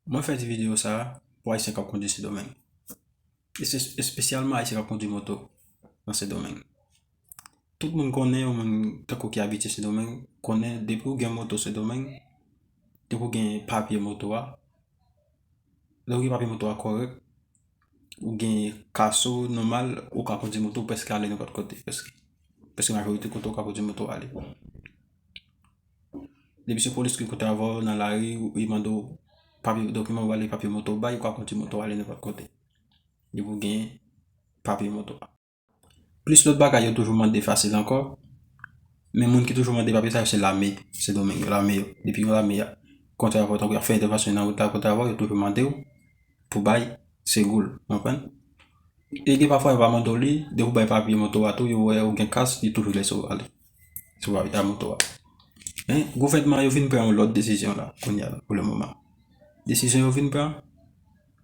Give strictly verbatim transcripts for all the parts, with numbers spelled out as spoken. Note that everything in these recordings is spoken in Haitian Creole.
Mwen fè ti videyo sa a pou Ayisyen k ap kondui Sendomeng. Espe-, espesyalman Ayisyen k ap kondui moto nan Sendomeng. Tout moun konnen, yon moun tankou ki abitye Sendomeng, konnen depi w gen moto Sendomeng, depi w gen papye moto a, depi w gen papye moto a kòrèk, ou gen kaso nòmal, ou ka kondui moto, ou prèske ale nenpòt kote, prèske. Prèske majorite kote ou ka kondui moto ale. Depi se polis ki kote avè w nan lari, li mande w papye, dokiman w ale, papye moto w bay, ou ka kondui moto w ale nenpòt kote. Depi w gen papye moto a. Plis lòt bagay yo toujou mande fasil ankò. Men moun ki toujou mande papye sa yo se lame, Sendomeng yo, lame yo. Depi yon lame a kontre avè w, tankou y ap fè entèvansyon nan wout la kontre avè w, yo toujou mande w pou bay segou l, w konprann? E gen pafwa yo pa mande w li, depi w bay papye moto a tou, yo wè ou gen kas, yo toujou lese w ale sou papye a moto a. Men gouvènman yo vin pran yon lòt desizyon la, kounye a la, pou le moman. Desizyon yo vin pran,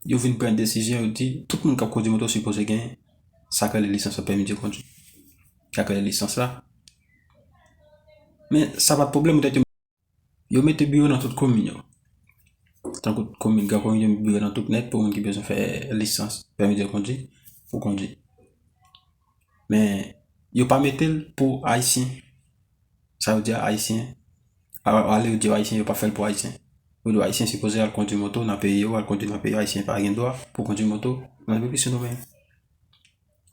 yo vin pran desizyon, yo di tout moun k ap kondui moto sipoze gen sa k rele lisans la, pèmi de kondui. Sa k rele lisans la. Men sa pa t pwoblèm, poutèt yo, yo mete biwo nan tout komin yo. Tankou komin, gran komin, yo mete biwo nan tout nèt pou moun ki bezwen fè lisans, pèmi de kondui, pou kondui. Men yo pa mete l pou Ayisyen. Sa yo di a Ayisyen, a-, ale yo di yo Ayisyen, yo pa fè l pou Ayisyen. Yo di w Ayisyen sipoze al kondui moto nan peyi yo, al kondui nan peyi yo, Ayisyen pa gen dwa pou kondui moto nan Repiblik Sendomeng.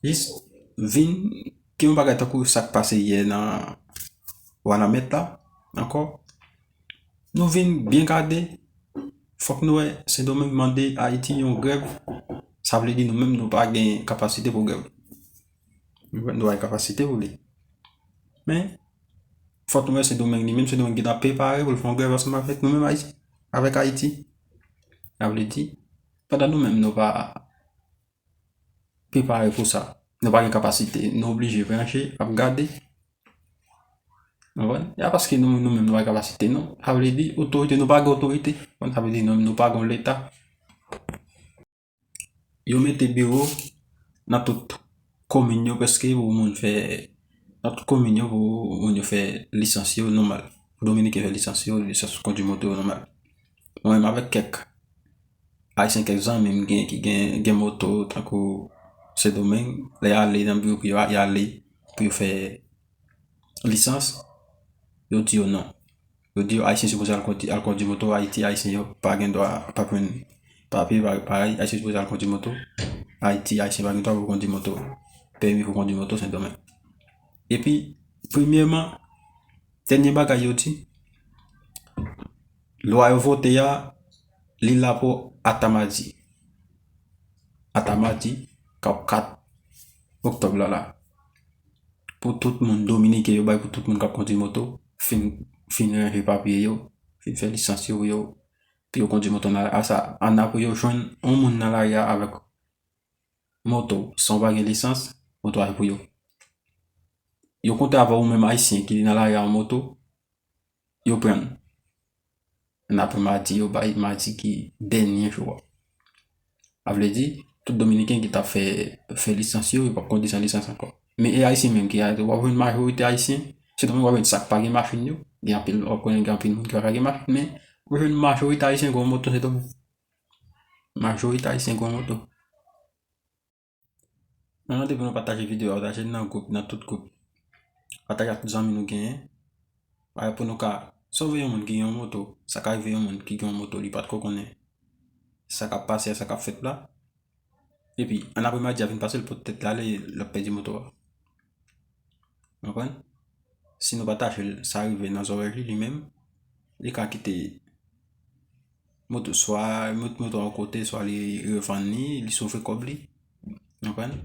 Jis vin, gen yon bagay tankou sa k pase yè nan Wanament la, ankò. Nou vin byen gade, fòk nou wè Sendomeng mande Ayiti yon grèv, sa vle di nou menm nou pa gen kapasite pou grèv. Nou pa gen kapasite pou li. Men, fòk nou wè Sendomeng li menm, Sendomeng gentan prepare pou l fè yon grèv ansanm avèk nou menm Ayiti, avèk Ayiti. Sa vle di, pandan nou menm nou pa prepare pou sa, nou pa gen kapasite, nou oblije branche, ap gade. Ou konprann? E pa paske nou, nou menm nou pa gen kapasite, non. Sa vle di, otorite, nou pa gen otorite. Ou konprann? Sa vle di, nou, nou pa gen leta. Yo mete biwo nan tout komin yo, prèske pou moun fè, nan tout komin yo, pou moun yo fè lisans yo nòmal. Pou Dominiken fè lisans yo, lisans kondui moto yo nòmal. Mwen menm avèk kèk Ayisyen, kèk zanmi m gen, ki gen, gen moto, tankou Sendomeng, lè y ale nan biwo pou yo, y ale pou yo fè lisans, yo di yo non. Yo di yo Ayisyen sipoze al kondui, al kondui moto Ayiti, Ayisyen yo pa gen dwa, pa jwenn papye, pa, parèy, Ayisyen sipoze al kondui moto Ayiti, Ayisyen pa gen dwa pou kondui moto, pèmi pou kondui moto Sendomeng. Epi, premyèman, dènye bagay yo di, lwa yo vote a, li la pou ata madi. Ata madi, k ap kat oktòb la la. Pou tout moun, Dominiken yo bay pou tout moun k ap kondui moto, fin, fin ranje papye yo, fin fè lisans yo pou yo, pou yo kondui moto nan lari a. Sa, an apre yo jwenn yon moun nan lari a avèk moto, san w pa gen lisans, moto a se pou yo. Yo kontre avè w menm Ayisyen ki nan lari a an moto, yo pran l. N apre madi, yo bay madi ki dènye jou a. Sa vle di, tout Dominiken ki t ap fè, fè lisans yo, yo p ap kondui san lisans ankò. Men e Ayisyen menm ki a, w ap jwenn majorite Ayisyen, se tankou w ap jwenn sa k pa gen machin yo, gen anpil, w ap konnen gen anpil moun ki pa ka gen machin, men w jwenn majorite Ayisyen gen yon moto Sendomeng. Majorite Ayisyen gen yon moto. Mwen mande pou nou pataje videyo a, pataje l nan gwoup, nan tout gwoup. Pataje ak tout zanmi nou genyen. Paske pou nou ka sove yon moun ki gen yon moto, sa ka rive yon moun ki gen yon moto, li pa t ko konnen sa k ap pase a, sa k ap fèt la. Epi, an apre madi a vin pase l pot tèt la ale, l ap pèdi moto a. Ou konprann? Si nou pataje l, sa rive nan zòrèy li, li menm, li ka kite moto, swa met moto a yon kote, swa li revann li, li sove kòb li. Ou konprann?